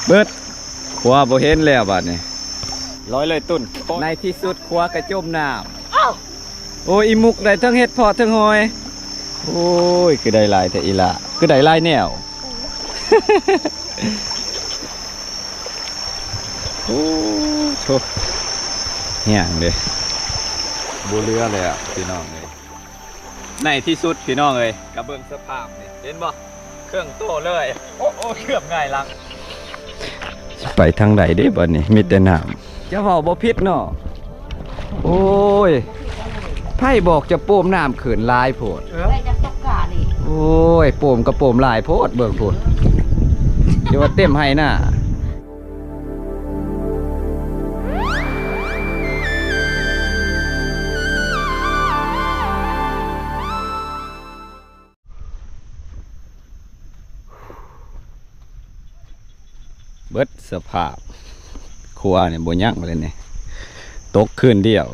ເບິດ ຂົວບໍ່ເຫັນແລ້ວບາດນີ້ ລອຍເລີຍຕຸນ. ໃນທີ່ສຸດຂົວກໍຈົມນ້ຳ. ໂອ້ຍ ອີ່ມຸກໄດ້ທັງເຫັດເຜາະທັງຫອຍ. ໂອ້ຍ ຄືໄດ້ຫຼາຍແທ້ອີ່ຫຼ້າ ຄືໄດ້ຫຼາຍແນວ. ໂອ້ໂທ້ ແຮງເດ້ ບໍ່ເຫຼືອແລ້ວພີ່ນ້ອງເອີຍ. ໃນທີ່ສຸດພີ່ນ້ອງເອີຍ ກະເບິ່ງສະພາບນີ້ ເຫັນບໍ່ ເຄິ່ງໂຕເລີຍ. ໂອ້ ໂອ້ ເກືອບຫງາຍຫຼັງ. ຊິໄປທາງໃດເດ້ບັດນີ້ ມີແຕ່ນ້ຳ. ຈະເວົ້າບໍ່ຜິດເນາະ. ໂອ້ຍ ໃຜບອກຈະໂປມນ້ຳຂຶ້ນຫຼາຍໂພດ. ເອີ ໄປຈະຕົກການີ້. ໂອ້ຍ ໂປມກໍໂປມຫຼາຍໂພດ ເບິ່ງພຸ້ນ ຈະວ່າເຕັມໄຮ່ນາ. ເບິດສະພາບ ຂົວນີ້ບໍ່ຍັງເລີຍນີ້ ຕົກຄືນດຽວ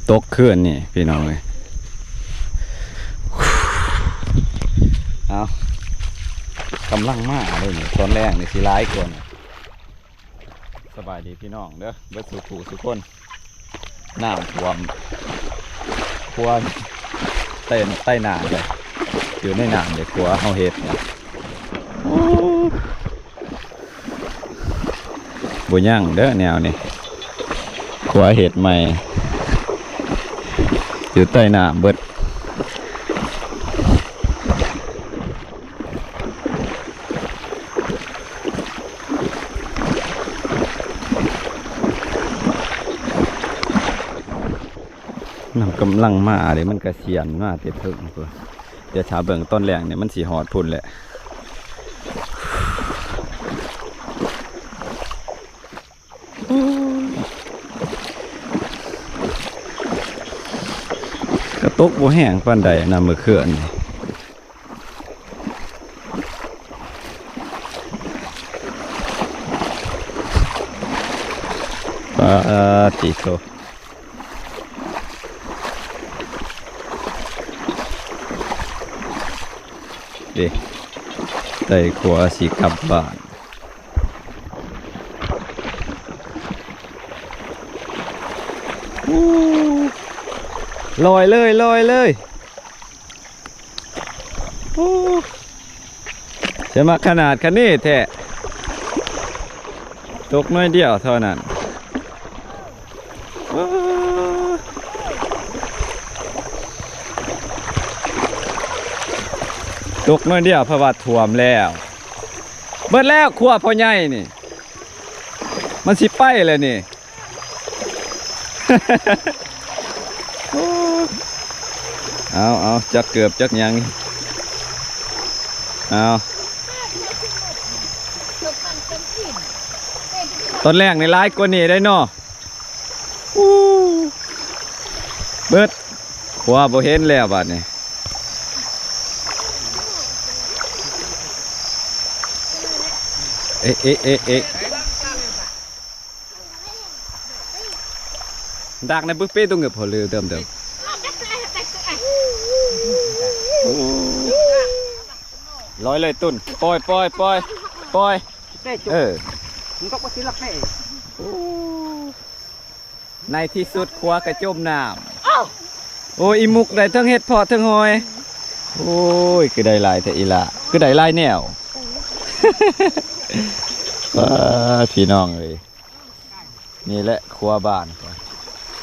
ຕົກຄືນນີ້ພີ່ນ້ອງເອີຍ. ເອົາ ກຳລັງມາເລີຍນີ້ ຕອນແລງນີ້ຊິຫຼາຍກວ່ານີ້. ສະບາຍດີພີ່ນ້ອງເດີ ເບິດສູ່ຜູ້ສູ່ຄົນ. ນ້ຳຖ້ວມ ຂົວເຕັມໃຕ້ນ້ຳເລີຍ ຢູ່ໃນນ້ຳເລີຍ ຂົວເຮົາເຮັດນະ. ໂອ້ ບໍ່ຍັງເດີແນວນີ້ ຂົວເຮັດໃໝ່ ຢູ່ໃຕ້ນ້ຳເບິດ. ນ້ຳກຳລັງມາເດ້ ມັນກະຊຽນມາແຕ່ເທິງພຸ້ນ. ດຽວຖ້າເບິ່ງຕອນແລງນີ້ ມັນຊິຮອດພຸ້ນແຫຼະ. ກະຕົກບໍ່ແຮງປານໃດນະ ມື້ຄືນນີ້. ປາຕິໂທ ເດ້ ໄຕ່ຂົວຊິກັບບ້ານ. ອູ້ ລອຍເລີຍ ລອຍເລີຍ. ອູ້ ຈະມາຂະໜາດຂະເນແທ້ ຕົກໜ້ອຍດຽວເທົ່ານັ້ນ. ອູ້ ຕົກໜ້ອຍດຽວ ເພາະວ່າຖ້ວມແລ້ວ. ເບິດແລ້ວ ຂົວພໍ່ໃຫຍ່ນີ້ ມັນຊິໄປແລ້ວນີ້. ເອົາ ເອົາ ຈັກເກີບຈັກຫຍັງ. ເອົາ ຕອນແລງນີ້ຫຼາຍກວ່ານີ້ໄດ໋ເນາະ. ອູ້ ເບິດ ຂົວບໍ່ເຫັນແລ້ວບາດນີ້. ເອະ ເອະ ເອະ ເອະ. ດັກໃນປຶກເປຕົງເງີບເຂົາເລີເດີມເດີມ. ໂອ້ ລອຍເລີຍຕຸນ ປ່ອຍ ປ່ອຍ ປ່ອຍ ປ່ອຍ. ເອີ ມັນຕົກບໍ່ຕິລັກເດ້. ໂອ້ ໃນທີ່ສຸດຂົວກະຈົມນ້ຳ. ໂອ້ຍ ອີ່ມຸກໄດ້ທັງເຫັດເຜາະທັງຫອຍ. ໂອ້ຍ ຄືໄດ້ຫຼາຍແທ້ອີ່ຫຼ້າ ຄືໄດ້ຫຼາຍແນວ. ວ້າ ພີ່ນ້ອງເອີຍ ນີ້ແຫຼະຂົວບ້ານ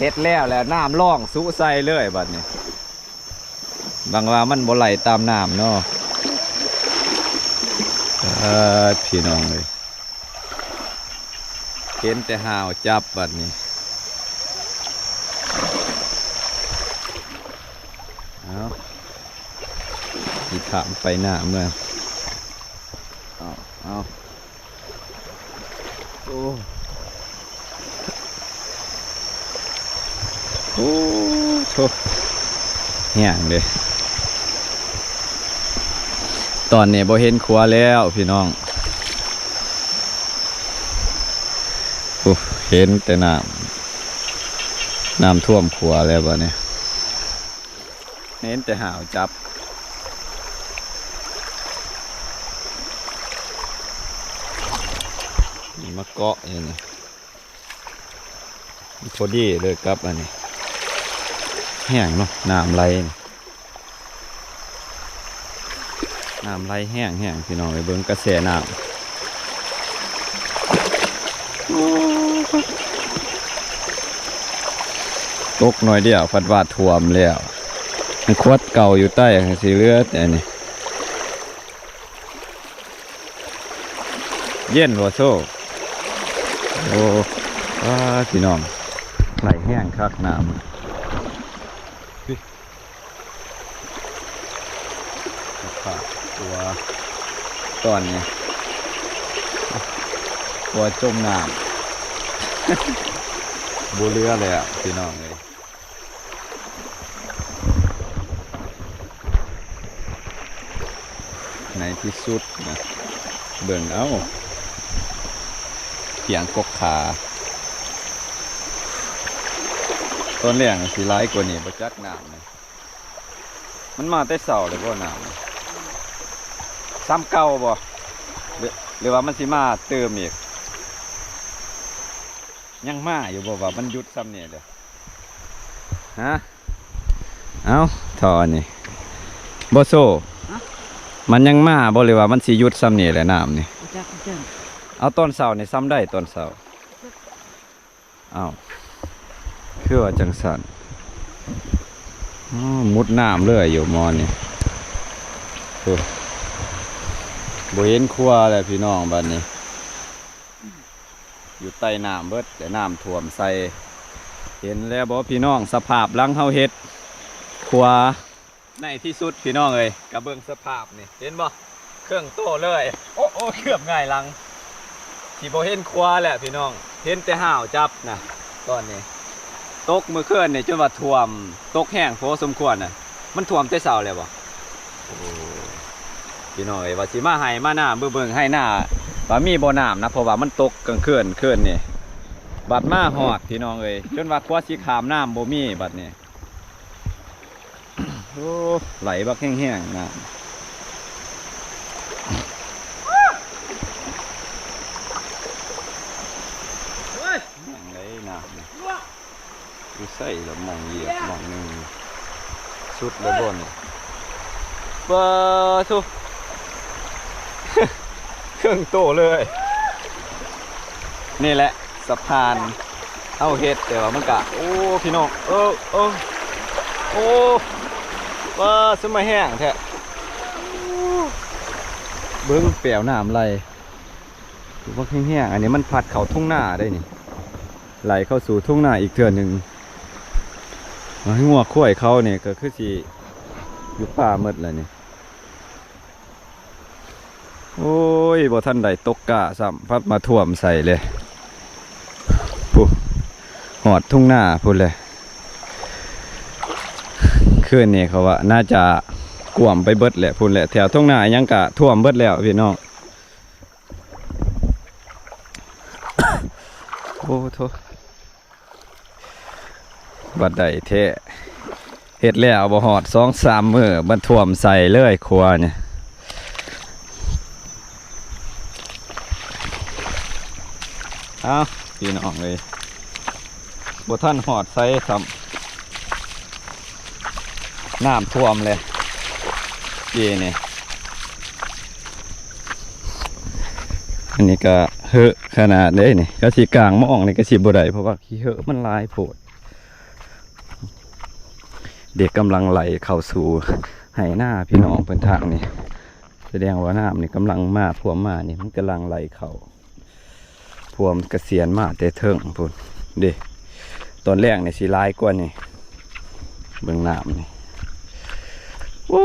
ເຮັດແລ້ວແລ້ວ ນ້ຳລ່ອງສຸໃສ່ເລີຍບາດນີ້. ຫວັງວ່າມັນບໍ່ໄຫຼຕາມນ້ຳເນາະ. ເອີ ພີ່ນ້ອງເອີຍ ເຫັນແຕ່ຫາວຈັບບາດນີ້. ເອົາ ຊິຂ້າມໄປໜ້າເມືອງ. ເອົາ ເອົາ ໂອ້ ໂອ້ໂທ້ ແຮງເດ້. ຕອນນີ້ບໍ່ເຫັນຂົວແລ້ວພີ່ນ້ອງ. ໂອ້ ເຫັນແຕ່ນ້ຳ ນ້ຳຖ້ວມຂົວແລ້ວບາດນີ້. ເຫັນແຕ່ຫາວຈັບ. ມາເກາະຢູ່ນີ້ ພໍດີເລີຍກັບອັນນີ້ ແຮງເນາະ ນ້ຳໄຫຼນີ້ ນ້ຳໄຫຼແຮງໆ ພີ່ນ້ອງເອີຍ ເບິ່ງກະແສນ້ຳ ຕົກໜ້ອຍດຽວພັດວ່າຖ້ວມແລ້ວ ມັນຂວດເກົ່າຢູ່ໃຕ້ ຊິເຫຼືອແຕ່ນີ້ ເຢັນບໍ່ໂຊ? ໂອ້ ວ້າ ພີ່ນ້ອງ ໄຫຼແຮງຄັກນ້ຳ ສະພາບຄົວຕອນນີ້ ຄົວຈົມນ້ຳ ບໍ່ເຫຼືອແລ້ວ ພີ່ນ້ອງເອີຍ. ໃນທີ່ສຸດນະ ເບິ່ງເອົາ ກຽງກົກຂາ ຕອນແລງຊິຫຼາຍກວ່ານີ້ບໍ່ຈັກນ້ຳນະ ມັນມາແຕ່ເຊົ້າແລ້ວບໍ່ນ້ຳ ສ່ຳເກົ່າບໍ່ ຫຼື ຫຼືວ່າມັນຊິມາເຕີມອີກ? ຍັງມາຢູ່ບໍ່ ວ່າມັນຢຸດສ່ຳນີ້ເດ້? ຮະ? ເອົ້າ ທໍ່ອັນນີ້ ບໍ່ໂຊ ຮະ? ມັນຍັງມາບໍ່ ຫຼືວ່າມັນຊິຢຸດສ່ຳນີ້ແຫຼະນ້ຳນີ້? ບໍ່ຈັກຄືກັນ ເອົາ ຕອນເຊົ້ານີ້ສ່ຳໃດຕອນເຊົ້າ? ເອົ້າ ຄືວ່າຈັ່ງຊັ້ນ ອໍ ມຸດນ້ຳເລີຍຢູ່ໝໍນີ້ ໂອ້ ບໍ່ເຫັນຄົວແລ້ວພີ່ນ້ອງ ບາດນີ້ ຢູ່ໃຕ້ນ້ຳເບິດ ແຕ່ນ້ຳຖ້ວມໃສ່ ເຫັນແລ້ວບໍ່ພີ່ນ້ອງ ສະພາບຫຼັງເຮົາເຮັດຄົວ ໃນທີ່ສຸດພີ່ນ້ອງເອີຍ ກະເບິ່ງສະພາບນີ້ ເຫັນບໍ່ ເຄິ່ງໂຕເລີຍ ໂອ້ ໂອ້ ເກືອບຫງາຍຫຼັງ ຊິບໍ່ເຫັນຂົວແລ້ວພີ່ນ້ອງ ເຫັນແຕ່ຮາວຈັບນະ ຕອນນີ້ ຕົກມື້ຄືນນີ້ຈົນວ່າຖ້ວມ ຕົກແຮງພໍສົມຄວນນະ ມັນຖ້ວມແຕ່ເຊົ້າແລ້ວບໍ່? ໂອ້ ພີ່ນ້ອງເອີຍ ວ່າຊິມາໄຮ່ມານາ ເບິ່ງໄຮ່ນາວ່າມີບໍ່ນ້ຳນະ ເພາະວ່າມັນຕົກກາງຄືນ ຄືນນີ້ ບັດມາຮອດພີ່ນ້ອງເອີຍ ຈົນວ່າຂົວຊິຂ້າມນ້ຳບໍ່ມີບັດນີ້ ໂອ້ ໄຫຼບັກແຮງໆ ນ້ຳ ເຮີ້ຍ ແຮງເລີຍນ້ຳນີ້ ຢູ່ໃສລະ ໝ່ອງຢຽບໝ່ອງໜຶ່ງ ສຸດແລ້ວບໍ່ນີ້ ປາໂທ້ ເຄິ່ງໂຕເລີຍ ນີ້ແຫຼະ ສະພານເຮົາເຮັດ ແຕ່ວ່າມັນກະ ໂອ້ ພີ່ນ້ອງ ເອີ ເອີ ໂອ້ ປາ ສະມາແຮງແທ້ ເບິ່ງແປວນ້ຳໄຫຼ ບັກແຮງໆ ອັນນີ້ມັນພັດເຂົ້າທົ່ງນາໄດ໋ນີ້ ໄຫຼເຂົ້າສູ່ທົ່ງນາອີກເທື່ອໜຶ່ງ ງົວຄວາຍເຂົານີ້ກະຄືຊິຢູ່ປ່າໝົດແລ້ວນີ້. ໂອ້ຍ ບໍ່ທັນໄດ້ຕົກກ້າຊ້ຳ ພັດມາຖ້ວມໃສ່ເລີຍ ພຸ້ນ ຮອດທົ່ງນາພຸ້ນແຫຼະ ຄືນນີ້ເຂົາວ່າໜ້າຈະກວມໄປເບິດແຫຼະ ພຸ້ນແຫຼະ ແຖວທົ່ງນາຫຍັງກະຖ້ວມເບິດແລ້ວພີ່ນ້ອງ ໂອ້ໂທ້. ບັດໄດ້ແທ້ ເຮັດແລ້ວບໍ່ຮອດສອງສາມມື້ ມັນຖ້ວມໃສ່ເລີຍຂົວນີ້ ເອົ້າ ພີ່ນ້ອງເອີຍ ບໍ່ທັນຮອດໃສຊ້ຳ ນ້ຳຖ້ວມເລີຍປີນີ້ ອັນນີ້ກະເຫີະຂະໜາດເດ້ນີ້ ກະຊິກາງມອງນີ້ກະຊິບໍ່ໄດ້ ເພາະວ່າຂີ້ເຫີະມັນຫຼາຍໂພດ ເດັກກຳລັງໄຫຼເຂົ້າສູ່ໄຮ່ນາພີ່ນ້ອງເພິ່ນທາງນີ້ ສະແດງວ່ານ້ຳນີ້ກຳລັງມາ ຖ້ວມມານີ້ ມັນກຳລັງໄຫຼເຂົ້າ ຖ້ວມກະສຽນມາແຕ່ເທິງພຸ້ນເດ້ ຕອນແລງນີ້ຊິຫຼາຍກວ່ານີ້ ເບິ່ງນ້ຳນີ້ ໂອ້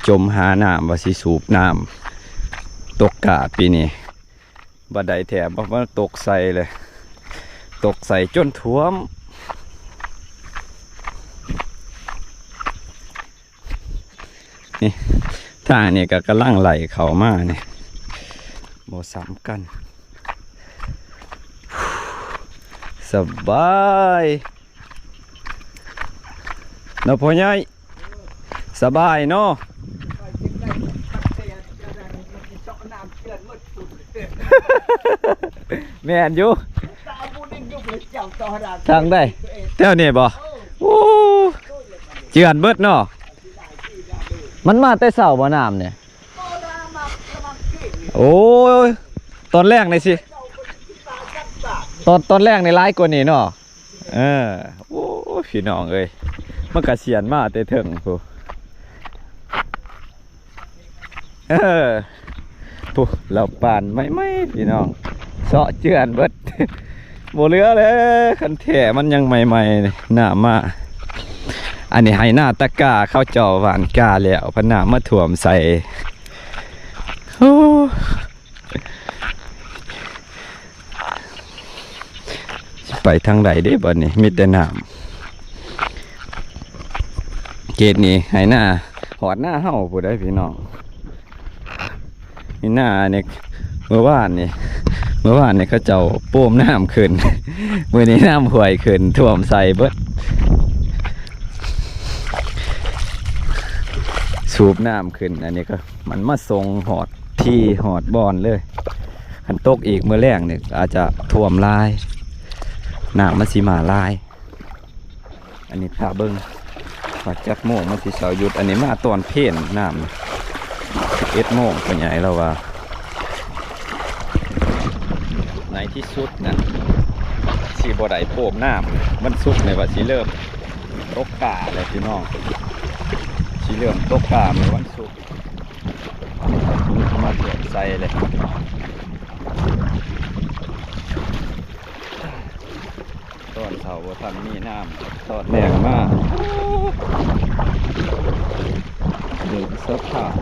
ຈົມຫານ້ຳວ່າຊິສູບນ້ຳ ຕົກກ້າປີນີ້ ບໍ່ໄດ້ແທ້ ບໍ່ ບໍ່ຕົກໃສ່ເລີຍ ຕົກໃສ່ຈົນຖ້ວມ ນີ້ ທາງນີ້ກະກຳລັງໄຫຼເຂົ້າມານີ້ ບໍ່ຊ້ຳກັນ ສະບາຍເນາະພໍ່ໃຫຍ່ ສະບາຍເນາະ ໄປເກັບໄດ້ ມັນເຊາະນ້ຳເຈື່ອນໝົດພຸ້ນ ແມ່ນຢູ່. ທາງໃດ? ແຖວນີ້ບໍ່? ໂອ້ ເຈື່ອນເບິດເນາະ. ມັນມາແຕ່ເຊົ້າບໍ່ ນ້ຳນີ້? ໂອ້ຍ ຕອນແລງນີ້ຊິ ຕອນ ຕອນແລງນີ້ຫຼາຍກວ່ານີ້ເນາະ. ເອີ ໂອ້ຍ ພີ່ນ້ອງເອີຍ ມັນກະສຽນມາແຕ່ເທິງພຸ້ນ. ເອີ ພຸ້ນ ລາວປານໃໝ່ໆ ພີ່ນ້ອງ ເຊາະເຈື່ອນເບິດ ບໍ່ເຫຼືອເລີຍ. ຄັນແທ້ມັນຍັງໃໝ່ໆ ນ້ຳມາ. ອັນນີ້ໄຮ່ນາຕາກ້າ ເຂົາເຈົ້າຫວ່ານກ້າແລ້ວ ພັດນ້ຳມາຖ້ວມໃສ່. ໂອ້ ຊິໄປທາງໃດເດ້ບັດນີ້? ມີແຕ່ນ້ຳ. ເຂດນີ້ໄຮ່ນາ ຮອດນາເຮົາພຸ້ນໃດ໋ພີ່ນ້ອງ. ນີ້ນານີ້ ເມື່ອວານນີ້ ເມື່ອວານນີ້ເຂົາເຈົ້າໂປມນ້ຳຂຶ້ນ ມື້ນີ້ນ້ຳຫ້ວຍຂຶ້ນ ຖ້ວມໃສ່ເບິດ ສູບນ້ຳຂຶ້ນ. ອັນນີ້ກໍມັນມາສົ່ງຮອດທີ່ຮອດບ່ອນເລີຍ. ຄັນຕົກອີກມື້ແລງນີ້ອາດຈະຖ້ວມຫຼາຍ ນ້ຳມັນຊິມາຫຼາຍ. ອັນນີ້ຖ້າເບິ່ງວ່າຈັກໂມງມັນຊິເຊົາຢຸດ. ອັນນີ້ມາຕອນເພນ ນ້ຳສິບເອັດໂມງ ພໍ່ໃຫຍ່ລາວວ່າ. ໃນທີ່ສຸດນັ້ນຊິບໍ່ໄດ້ໂປມນ້ຳ. ວັນສຸກນີ້ວ່າຊິເລີ່ມຕົກກ້າແລ້ວພີ່ນ້ອງ ຊິເລີ່ມຕົກກ້າມື້ວັນສຸກ. ມາຖ້ວມໃສ່ເລີຍ ຕອນເຊົ້າບໍ່ທັນມີນ້ຳ ຕອນແລງມາ ເບິ່ງສະພາບ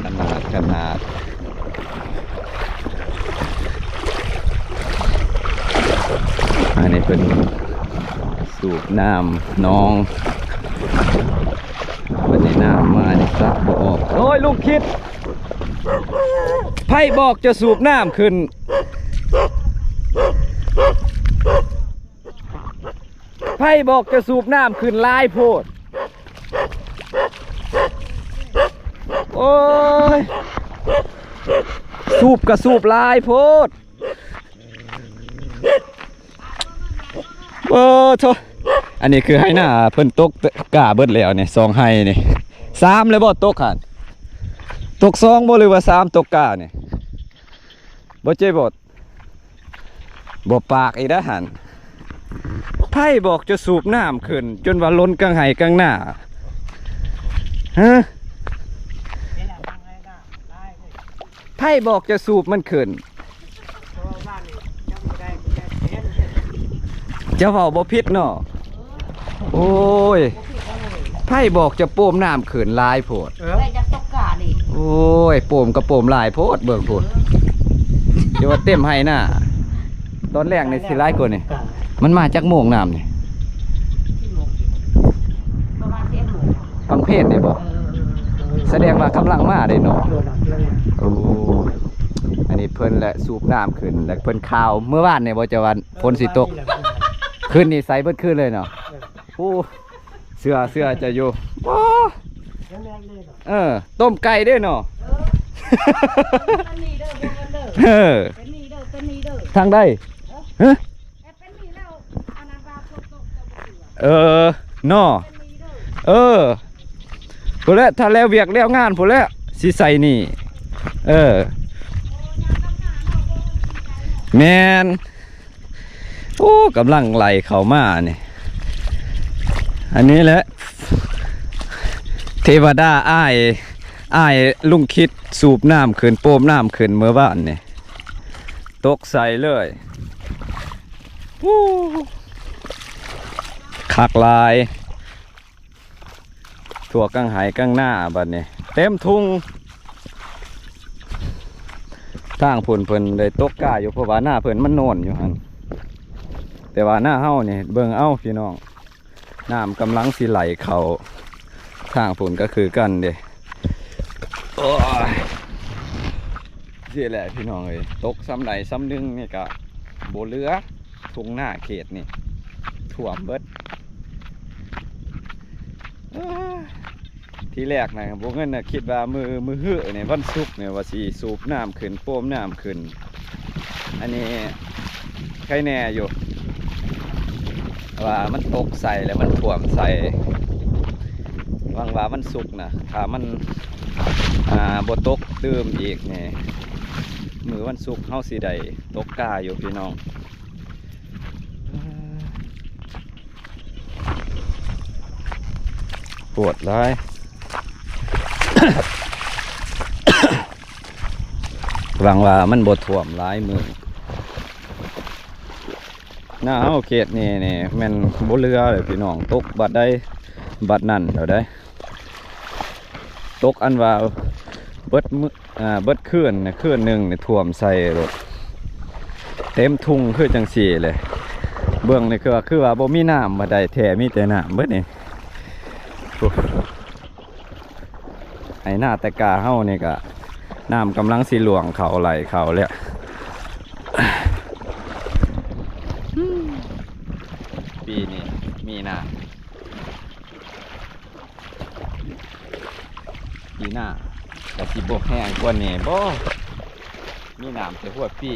ຂະໜາດ ຂະໜາດ. ອັນນີ້ເພິ່ນສູບນ້ຳໜອງ ບັດນີ້ນ້ຳມານີ້ສັກບໍ່ອອກ. ໂອ້ຍ ລຸງຄິດ ໃຜບອກຈະສູບນ້ຳຂຶ້ນ? ໃຜບອກຈະສູບນ້ຳຂຶ້ນຫຼາຍໂພດ? ໂອ້ຍ ສູບກະສູບຫຼາຍໂພດ. ເອີ ໂທ້ ອັນນີ້ຄືໄຮ່ນາເພິ່ນຕົກກ້າເບິດແລ້ວນີ້ ສອງໄຮ່ນີ້ ສາມແລ້ວບໍ່ຕົກຫັ້ນ? ຕົກສອງບໍ່ ຫຼືວ່າສາມ ຕົກກ້ານີ້ ບໍ່ເຈ້ບໍ່? ບໍ່ປາກອີກແລ້ວຫັ້ນ. ໃຜບອກຈະສູບນ້ຳຂຶ້ນ ຈົນວ່າລົ້ນກາງໄຮ່ກາງນາ? ຮະ? ໃຜບອກຈະສູບມັນຂຶ້ນ? ເຈົ້າເວົ້າບໍ່ຜິດເນາະ. ໂອ້ຍ ໃຜບອກຈະໂປມນ້ຳຂຶ້ນຫຼາຍໂພດ? ເອີ ໄປຈັກຕົກກະນີ້. ໂອ້ຍ ໂປມກະໂປມຫຼາຍໂພດ ເບິ່ງພຸ້ນ ຈະວ່າເຕັມໄຮ່ນາ. ຕອນແລງນີ້ຊິຫຼາຍກວ່ານີ້. ມັນມາຈັກໂມງນ້ຳນີ້? ປະມານສິບເອັດໂມງ ຝັ່ງເພນນີ້ບໍ່? ເອີ ສະແດງວ່າກຳລັງມາເດ້ເນາະ. ໂອ້ ອັນນີ້ເພິ່ນແຫຼະສູບນ້ຳຂຶ້ນ ແລ້ວເພິ່ນຂ່າວເມື່ອວານນີ້ບໍ່ ເຈົ້າວ່າຝົນຊິຕົກ. ຄືນນີ້ໃສເບິດຄືນເລີຍເນາະ. ໂອ້ ເຊື່ອ ເຊື່ອເຈົ້າຢູ່. ໂອ້ ເອີ ຕົ້ມໄກ່ເດ້ເນາະ. ເອີ ເປັນນີ້ເດີ ເປັນນີ້ເດີ ເອີ ເປັນນີ້ເດີ ເປັນນີ້ເດີ. ທາງໃດ? ຮະ? ເອີ ເປັນນີ້ແລ້ວ ອັນນັ້ນວ່າຝົນຕົກເຈົ້າບໍ່ເຊື່ອ. ເອີ ເນາະ ເປັນນີ້ເດີ. ເອີ ພຸ້ນແຫຼະ ຖ້າແລ້ວວຽກແລ້ວງານພຸ້ນແຫຼະ ຊິໃສ່ນີ້. ເອີ ໂອ້ ຍາມດຳນາເນາະ ບໍ່ມີໃຈເນາະ. ແມ່ນ. ໂອ້ ກຳລັງໄຫຼເຂົ້າມານີ້. ອັນນີ້ແຫຼະ ເທວະດາອ້າຍ ອ້າຍລຸງຄິດສູບນ້ຳຂຶ້ນ ໂປມນ້ຳຂຶ້ນເມື່ອວານນີ້ ຕົກໃສ່ເລີຍ. ໂອ້ ຄັກຫຼາຍ. ທົ່ວກາງໄຮ່ກາງນາບັດນີ້ເຕັມທຸງ. ທາງພຸ້ນເພິ່ນໄດ້ຕົກກ້າຢູ່ ເພາະວ່ານາເພິ່ນມັນໂນນຢູ່ຫັ້ນ ແຕ່ວ່ານາເຮົານີ້ເບິ່ງເອົາພີ່ນ້ອງ ນ້ຳກຳລັງຊິໄຫຼເຂົ້າ. ທາງພຸ້ນກໍຄືກັນເດ້. ໂອ້ຍ ຊີ້ແຫຼະພີ່ນ້ອງເອີຍ ຕົກຊ່ຳໃດຊ່ຳໜຶ່ງນີ້ກະບໍ່ເຫຼືອ ທົ່ງນາເຂດນີ້ຖ້ວມເບິດ. ເອີ ທີແລກນະ ບໍ່ເງິນນະ ຄິດວ່າມື້ ມື້ຮືນີ້ ວັນສຸກນີ້ ວ່າຊິສູບນ້ຳຂຶ້ນ ໂປມນ້ຳຂຶ້ນ. ອັນນີ້ໄຄແນ່ຢູ່ ວ່າມັນຕົກໃສ່ ແລ້ວມັນຖ້ວມໃສ່. ຫວັງວ່າວັນສຸກນະ ຖ້າມັນ ອ່າ ບໍ່ຕົກຕື່ມອີກນີ້ ມື້ວັນສຸກເຮົາຊິໄດ້ຕົກກາຢູ່ພີ່ນ້ອງ. ໂຫດຫຼາຍ ຫວັງວ່າມັນບໍ່ຖ້ວມຫຼາຍມື້. ນາເຮົາເຂດນີ້ນີ້ແມ່ນບໍ່ເຫຼືອເລີຍພີ່ນ້ອງ ຕົກບັດໃດບັດນັ້ນແລ້ວເດ້. ຕົກອັນວ່າເບິດມື້ ອ່າ ເບິດຄືນ ຄືນໜຶ່ງນີ້ຖ້ວມໃສ່ໂລດ ເຕັມທຸງຄືຈັ່ງຊີ້ເລີຍ. ເບິ່ງນີ້ຄືວ່າ ຄືວ່າບໍ່ມີນ້ຳ ບໍ່ໄດ້ແທ້ ມີແຕ່ນ້ຳເບິດນີ້. ໂອ້ ໄຮ່ນາແຕ່ກາເຮົານີ້ກະ ນ້ຳກຳລັງຊິຫຼວງເຂົ້າ ໄຫຼເຂົ້າແລ້ວ. ປີນີ້ມີນ້ຳ ປີໜ້າກະຊິບໍ່ແຫ້ງກວ່ານີ້ບໍ່? ມີນ້ຳແຕ່ຫົວປີ.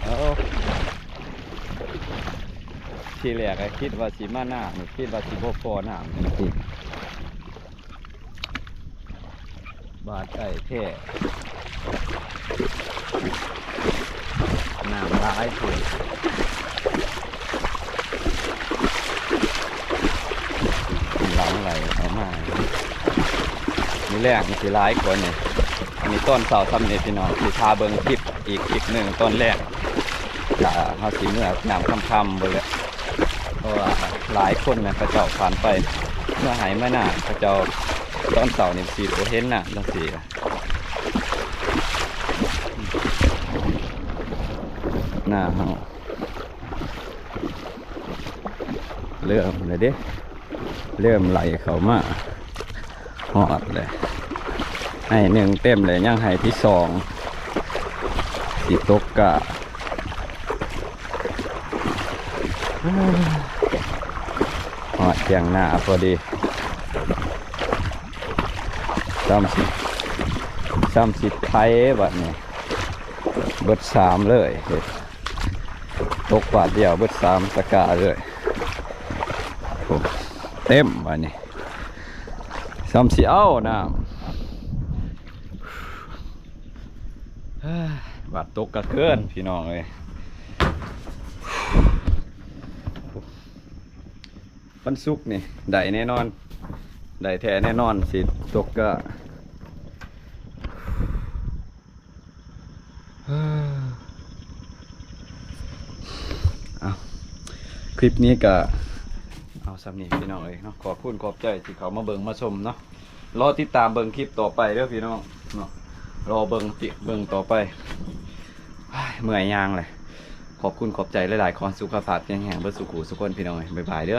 ເອົາ ທີແລກກະຄິດວ່າຊິມານານີ້ ຄິດວ່າຊິບໍ່ພໍນ້ຳຈັ່ງຊີ້. ບາດໄດ້ແທ້ ນ້ຳຫຼາຍພຸ້ນ ກຳລັງໄຫຼເຂົ້າມາ. ມື້ແລງຊິຫຼາຍກວ່ານີ້. ອັນນີ້ຕອນເຊົ້າຊ່ຳນີ້ພີ່ນ້ອງ ຊິພາເບິ່ງຄລິບອີກຄລິບໜຶ່ງຕອນແລງ. ກະເຮົາຊິເມືອຍາມຄ່ຳໆ ເບິ່ງແຫຼະ ເພາະວ່າຫຼາຍຄົນນະ ເຂົາເຈົ້າຜ່ານໄປເມືອໄຮ່ມານາ ເຂົາເຈົ້າຕອນເຊົ້ານີ້ຊິບໍ່ເຫັນນະ ຈັ່ງຊີ້. ນາເຮົາເລີ່ມແລ້ວເດ້ ເລີ່ມໄຫຼເຂົ້າມາ ຮອດແລ້ວ ໄຮ່ໜຶ່ງເຕັມແລ້ວ ຍັງໄຮ່ທີສອງ ຊິຕົກກະ ຮອດຖຽງນາພໍດີ. ຊ່ຳຊິ ຊ່ຳຊິໄຖບັດນີ້ ເບິດສາມເລີຍ ຕົກບາດດຽວເບິດສາມຕະກາເລີຍ. ໂອ້ ເຕັມບາດນີ້ ຊ່ຳຊິເອົານ້ຳ ບາດຕົກກະເກີນພີ່ນ້ອງເອີຍ. ວັນສຸກນີ້ໄດ້ແນ່ນອນ ໄດ້ແທ້ແນ່ນອນ ຊິຕົກກະ ເອົາ ຄລິບນີ້ກະເອົາຊ່ຳນີ້ພີ່ນ້ອງເອີຍເນາະ. ຂອບຄຸນຂອບໃຈທີ່ເຂົ້າມາເບິ່ງມາຊົມເນາະ. ລໍຕິດຕາມເບິ່ງຄລິບຕໍ່ໄປເດີພີ່ນ້ອງເນາະ. ລໍເບິ່ງຕິ ເບິ່ງຕໍ່ໄປ. ເມື່ອຍຍ່າງແຫຼະ. ຂອບຄຸນຂອບໃຈຫຼາຍໆ. ຂໍໃຫ້ສຸຂະພາບແຂງແຮງເບິດສູ່ຜູ້ສູ່ຄົນພີ່ນ້ອງເອີຍ. ບາຍບາຍເດີ.